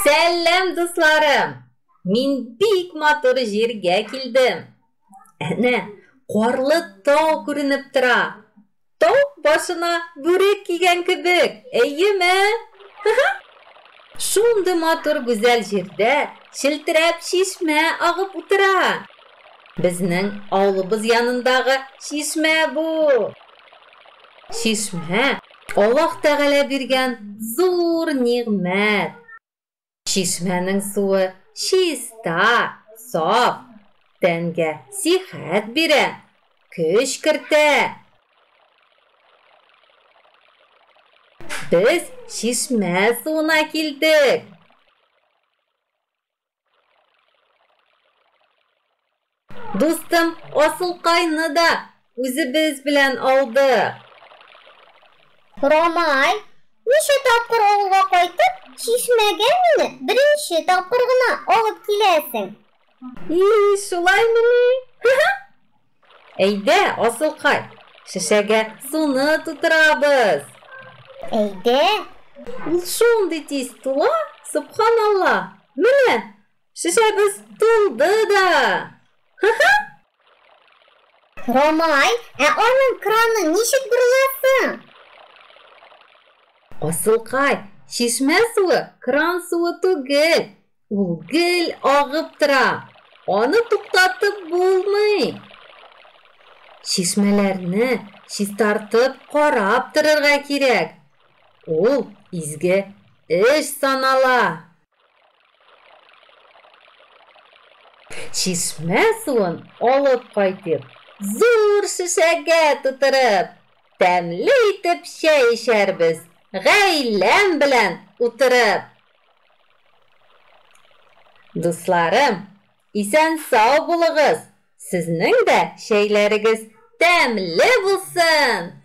Сәлам, дусларым! Мин бик матур җиргә килдем. Әнә, карлы тау күренеп тора. Тау башына бүрек кигән кебек, әйеме? Шундый матур гүзәл җирдә челтерәп чишмә агып утыра. Безнең авылыбыз янындагы чишмә бу. Чишмә Аллаһ Тәгалә биргән зур нигъмәт. Чишмәнең суы чиста, саф, тәнгә сихәт бирә, көч кертә. Без чишмә суына килдек. Дустым Асылкайны да үзебез белән алдык. Рамай, ничә тапкыр авылга кайтып, чишмәгә мине беренче тапкыр гына алып киләсең. И, шулаймыни? Әйдә, Асылкай, шешәгә суны тутырабыз. Әйдә. Ул шундый тиз тула, собханалла. Менә, Шешәбез тулды да! Ха-ха! Ромай, ә аның краны ничек борыла соң? Асылкай, чишмә суы кран суы түгел. Ул гел агып тора. Аны туктатып булмый. Чишмәләрне чистартып карап торырга кирәк. Ул изге эш санала. Чишмә суын алып кайтып, зур шешәгә тутырып, тәмле итеп чәй эчәрбез, гаиләм белән утырып. Дусларым, исән-сау булыгыз, сезнең дә чәйләрегез тәмле булсын!